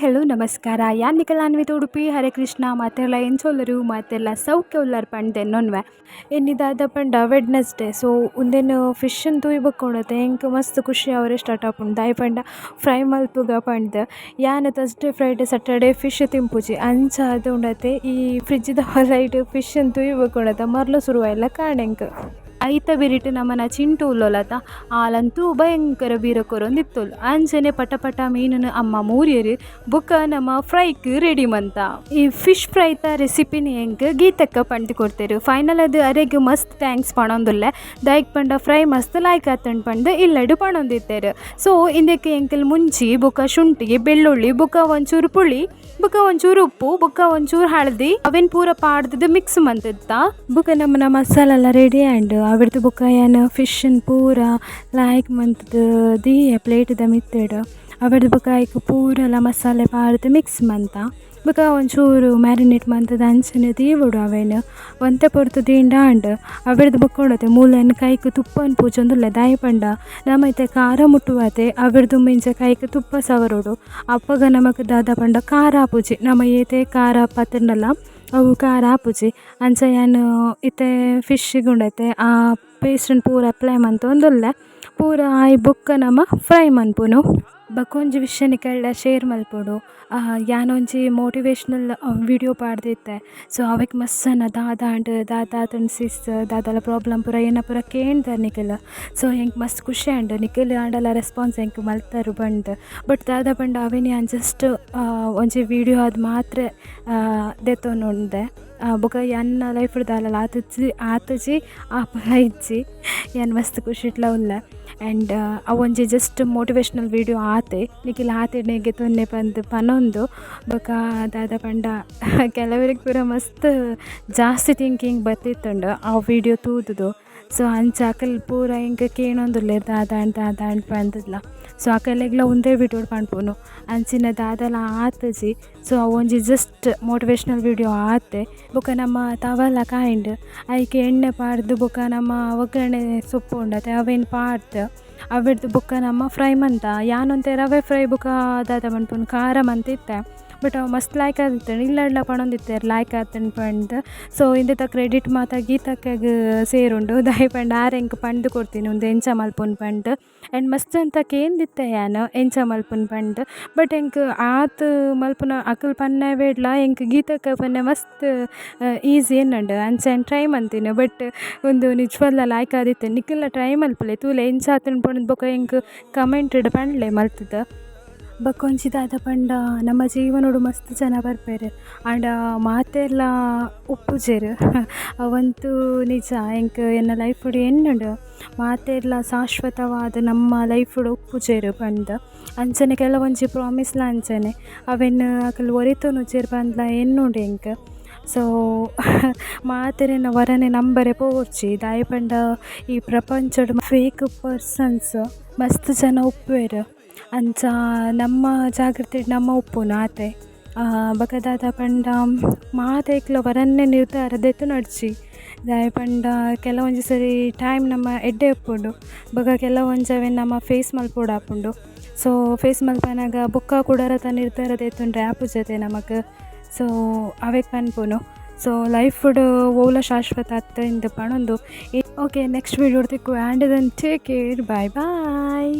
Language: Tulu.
Hello, ನಮಸ್ಕಾರ. ಯಾನ್ ನಿಕಲಾನ್ವಿತ ಉಡುಪಿ. ಹರೇ ಕೃಷ್ಣ. ಮಾತೆರ್ಲ ಎಂಚ ಉಲ್ಲರು? ಮಾತೆರ್ಲ ಸೌಖ್ಯ ಉಲ್ಲರ್ ಪಂದ್ ಎನ್ನೊನ್ವೆ. ಇನಿ ದಾದ ಪಂಡ ವೆಡ್ನೆಸ್ಡೇ. ಸೊ ಉಂದೆನ್ ಫಿಶ್ ನ್ ತೂಯಿ ಬೊಕ್ಕ ಎಂಕ್ ಮಸ್ತ್ ಖುಷಿ ಆವರೆ ಸ್ಟಾರ್ಟ್ ಆಪುಂಡು. ದಾಯೆ ಪಂಡ ಫ್ರೈ ಮಲ್ಪುಗ ಪಂದ್. ಯಾನ್ Thursday, Friday, Saturday fish ತಿನ್ಪುಜಿ. ಅಂಚಾದ್ ಉಂಡತೆ ಈ ಫ್ರಿಡ್ಜ್ ದ ಹೊಲೈಟ್ ಫಿಶ್ ನ್ ತೂಯಿ ಬೊಕ್ಕ ಮರ್ಲ ಸುರು ಆಯಿಲೆಕ್ಕ ಆಂಡ್ ಎಂಕ್. ಐತ ಬೆರಿಟ್ ನಮನ ಚಿಂಟು ಉಲ್ಲೊಲತ, ಆಲಂತೂ ಭಯಂಕರ ಬೀರ ಕೊರೊಂದಿತ್ತೊಲು. ಅಂಚನೆ ಪಟ ಪಟ ಮೀನುನು ಅಮ್ಮ ಮೂರಿಯರು ಬೊಕ್ಕ ನಮ ಫ್ರೈಕ್ ರೆಡಿ ಮಂತ. ಈ ಫಿಶ್ ಫ್ರೈತ ರೆಸಿಪಿನ್ ಎಂಕ್ ಗೀತಕ್ಕ ಪಂದ್ ಕೊರ್ತೆರ್. ಫೈನಲ್ ಅದು ಅರೆಗ್ ಮಸ್ತ್ thanks ಪಣೊಂದುಲ್ಲೆ. ದಾಯೆಗ್ ಪಂಡ ಫ್ರೈ ಮಸ್ತ್ ಲಾಯ್ಕ್ ಆತುಂಡು ಪಂದ್ ಇಲ್ಲಡ್ ಪಣೊಂದಿತ್ತೆರ್. ಸೊ ಇಂದೆಕ್ ಎಂಕಲ್ ಮುಂಚಿ ಬೊಕ್ಕ ಶುಂಠಿ, ಬೆಳ್ಳುಳ್ಳಿ ಬೊಕ್ಕ ಒಂಚೂರು ಪುಳಿ ಬೊಕ್ಕ ಒಂಚೂರು ಉಪ್ಪು ಬೊಕ್ಕ ಒಂಚೂರು ಹಳದಿ ಅವೆನ್ ಪೂರ ಪಾಡ್ದ್ ಮಿಕ್ಸ್ ಮಂತಿತ್ತ. ಬೊಕ್ಕ ನಮನ ಮಸಾಲೆಲ ರೆಡಿ ಆಂಡ್. ಅವೆಡ್ದ್ ಬೊಕ್ಕ ಯಾನ್ ಫಿಶ್ ನ್ ಪೂರ ಲಾಯ್ಕ್ ಮಂತುದು ದೀಯೆ ಪ್ಲೇಟ್ ದ ಮಿತ್ತ್‌ಡ್. ಅವೆಡ್ದ್ ಬೊಕ್ಕ ಐಕ್ ಪೂರಲ ಮಸಾಲೆ ಪಾಡ್ದ್ ಮಿಕ್ಸ್ ಮಂತ. ಬೊಕ್ಕ ಒಂಚೂರು ಮ್ಯಾರಿನೇಟ್ ಮಂತುದು ಅಂಚನೆ ದೀವೊಡು ಅವೆನ್. ಒಂತೆ ಪೊರ್ತು ದೀಂಡ ಆಂಡ್. ಅವೆಡ್ದ್ ಬೊಕ್ಕ ಉಂಡತೆ ಮೂಲು ಯಾನ್ ಕೈಕ್ ತುಪ್ಪನ್ ಪೂಜೊಂದುಲ್ಲೆ. ದಾಯೆ ಪಂಡ ನಮ ಇತ್ತೆ ಖಾರ ಮುಟ್ಟುವತೆ, ಅವೆಡ್ದ್ ದುಂಬು ಇಂಚ ಕೈಕ್ ತುಪ್ಪ ಸವರೊಡು. ಅಪಗ ನಮಕ್ ದಾದ ಪಂಡ ಖಾರ ಆಪುಜಿ. ನಮ ಏತೆ ಖಾರ ಪತುಂಡಲ ಅವು ಖಾರ ಆಪುಜಿ. ಅಂಚ ಯಾನ್ ಇತ್ತೆ ಫಿಶ್ ಗ್ ಉಂಡತೆ ಆ ಪೇಸ್ಟ್ ನ್ ಪೂರ ಅಪ್ಲೈ ಮಂತೊಂದುಲ್ಲೆ. ಪೂರ ಆಯಿ ಬೊಕ್ಕ ನಮ ಫ್ರೈ ಮನ್ಪುನು. ಬೊಕೊಂಜಿ ವಿಷಯ ನಿಕಲ್ಡ ಶೇರ್ ಮಲ್ಪೊಡು. ಯಾನೊಂಜಿ ಮೋಟಿವೇಶನಲ್ ವಿಡಿಯೋ ಪಾಡ್ದಿತ್ತೆ. ಸೊ ಅವೆಕ್ ಮಸ್ತ್ ಜನ ದಾದ ಆಂಡ್, ದಾದ ಆತುಂಡು ಸಿಸ್, ದಾದಲ ಪ್ರಾಬ್ಲಮ್ ಪೂರ ಏನ ಪೂರ ಕೇಂದರ್ ನಿಕಲ್. ಸೊ ಎಂಕ್ ಮಸ್ತ್ ಖುಷಿ ಆಂಡ್, ನಿಕಲ್ ಆಂಡಲ ರೆಸ್ಪಾನ್ಸ್ ಎಂಕ್ ಮಲ್ತರ್ ಪಂದ್. ಬಟ್ ದಾದ ಪಂಡ ಅವೆನ್ ಯಾನ್ ಜಸ್ಟ್ ಒಂಜಿ ವಿಡಿಯೋ ಆದ್ ಮಾತ್ರ ದೆತೊನುಂಡೆ. ಬೊಕ ಎನ್ನ ಲೈಫ್ ದಾಲಲ ಆತುಜಿ ಆತುಜಿ, ಆಪುಲ ಇಜ್ಜಿ. ಯಾನ್ ಮಸ್ತ್ ಖುಷಿಟ್ಲ ಉಲ್ಲೆ. ಆ್ಯಂಡ್ ಅವೊಂಜಿ just motivational video ಆತೆ. ನಿಕಲ್ ಆತೆನೆ ಗೆತೊನ್ನೆ ಪಂದ್ ಪನೊಂದು. ಬೊಕ ದಾದ ಪಂಡ ಕೆಲವರಿಗೆ ಪೂರ ಮಸ್ತ್ ಜಾಸ್ತಿ ಥಿಂಕಿಂಗ್ ಬತ್ತಿತ್ತುಂಡು ಆ ವಿಡಿಯೋ ತೂದುದು. ಸೊ ಅಂಚ ಅಕಲ್ ಪೂರ ಎಂಕ್ ಕೇನೊಂದುಲ್ಲೆರ್ ದಾದಾಂಡ್ ದಾದಾಂಡ್ ಪಂದುಲ. ಸೊ ಅಕಲೆಗ್ಲ ಉಂದೇ ವಿಡಿಯೋಡ್ ಪನ್ಪುನು, ಅಂಚಿನ ದಾದಲ ಆತುಜಿ. ಸೊ ಅವೊಂಜಿ just motivational video ಆತೆ. ಬೊಕ ನಮ್ಮ ತವಲ ಕಾಯಿಂಡ್, ಐಕ್ ಎಣ್ಣೆ ಪಾಡ್ದ್ ಬೊಕ ನಮ್ಮ ಒಗ್ಗರಣೆ ಸೊಪ್ಪು ಉಂಡತೆ ಅವೆನ್ ಪಾಡ್ದ್ ಅವೆಡ್ದ್ ಬೊಕ್ಕ ನಮ್ಮ ಫ್ರೈ ಮಂತ. ಯಾನೊಂತೆ ರವೆ ಫ್ರೈ ಬೊಕ ದಾದ ಪನ್ಪುನು ಖಾರ ಮಂತಿತ್ತೆ. ಬಟ್ ಅವು ಮಸ್ತ್ ಲಾಯ್ಕ್ ಆದಿತ್ತುಂಡು. ಇಲ್ಲಡ್ಲ ಪಣೊಂದಿತ್ತೆರ್ ಲಾಯ್ಕ್ ಆತುಂಡು ಪಂದ್. ಸೊ ಇಂದೆತ ಕ್ರೆಡಿಟ್ ಮಾತ ಗೀತಕ್ಕಗ್ ಸೇರುಂಡು. ದಾಯೆ ಪಂಡ ಆರ್ ಎಂಕ್ ಪಂದ್ ಕೊರ್ತಿನಿ ಉಂದು ಎಂಚ ಮಲ್ಪುನು ಪಂದ್. ಆ್ಯಂಡ್ ಮಸ್ತ್ ಅಂತ ಕೇಂದಿತ್ತೆ ಯಾನ್ ಎಂಚ ಮಲ್ಪುನು ಪಂದ್. ಬಟ್ ಎಂಕ್ ಆತ್ ಮಲ್ಪುನ ಅಕುಲು ಪನ್ನವೇಡ್ಲ ಎಂಕ್ ಗೀತಕ್ಕ ಪನ್ನೆ ಮಸ್ತ್ ಈಸಿ ಎನ್ನುಂಡು. ಅಂಚ ಯಾನ್ ಟ್ರೈ ಮಂತಿನಿ. ಬಟ್ ಉಂದು ನಿಜವಾದ್ಲ ಲಾಯ್ಕ್ ಆದಿತ್ತೆ. ನಿಕಲ್ಲ ಟ್ರೈ ಮಲ್ಪುಲೆ, ತೂಲೆ ಎಂಚ ಆತುಂಡು ಪಂದ್. ಬೊಕ ಎಂಕ್ ಕಮೆಂಟ್ ಪನ್ಲೆ ಮಲ್ತುದು. ಬೊಕೊಂಜಿ ದಾದ ಪಂಡ ನಮ್ಮ ಜೀವನೊಡು ಮಸ್ತ್ ಜನ ಬರ್ಪೆರ್, ಆಂಡ ಮಾತೆರ್ಲ ಉಪ್ಪುಜೆರ್. ಅವಂತೂ ನಿಜ. ಎಂಕ್ ಎನ್ನ ಲೈಫ್ ಡ್ ಎನ್ನುಂಡು, ಮಾತೆರ್ಲ ಶಾಶ್ವತವಾದ್ ನಮ್ಮ ಲೈಫ್ ಡ್ ಉಪ್ಪುಜೆರ್ ಪಂದ್. ಅಂಚನೆ ಕೆಲವೊಂಜಿ ಪ್ರಾಮಿಸ್ಲ ಅಂಚನೆ, ಅವೆನ್ ಅಕುಲು ಒರಿತೊನುಜೆರ್ ಪಂದ್ಲ ಎನ್ನುಂಡು ಎಂಕ್. ಸೊ ಮಾತೆರೆನ ವರನೆ ನಂಬರೆ ಪೋವೊಡ್ಚಿ. ದಾಯೆ ಪಂಡ ಈ ಪ್ರಪಂಚಡ್ ಫೇಕ್ ಪರ್ಸನ್ಸ್ ಮಸ್ತ್ ಜನ ಉಪ್ಪುವೆರ್. ಅಂಚ ನಮ್ಮ ಜಾಗ್ರತೆಡ್ ನಮ ಉಪ್ಪುನು ಆತೆ. ಬೊಕ ದಾದ ಪಂಡ ಮಾತೆಕ್ಲ ವರನ್ನೇ ನಿರ್ಧಾರ ದೆತೊನೊಡ್ಚಿ. ದಾಯೆ ಪಂಡ ಕೆಲವೊಂಜಿ ಸರಿ ಟೈಮ್ ನಮ್ಮ ಎಡ್ಡೆ ಉಪ್ಪುಂಡು, ಬೊಕ ಕೆಲವೊಂಜಿ ಅವೆನ್ ನಮ ಫೇಸ್ ಮಲ್ಪೊಡಾಪುಂಡು. ಸೊ ಫೇಸ್ ಮಲ್ಪನಗ ಬೊಕ್ಕ ಕುಡೊರತ ನಿರ್ಧಾರ ದೆತೊನ್ರೆ ಆಪುಜತೆ ನಮಕ್. ಸೊ ಅವೆಕ್ ಪನ್ಪುನು. ಸೊ ಲೈಫ್ ಡ್ ಒವ್ಲ ಶಾಶ್ವತ ಅತ್ತ್ ಇಂದ್ ಪನೊಂದು. Okay, next video ತಿಕ್ಕುವ. And then take care, bye bye.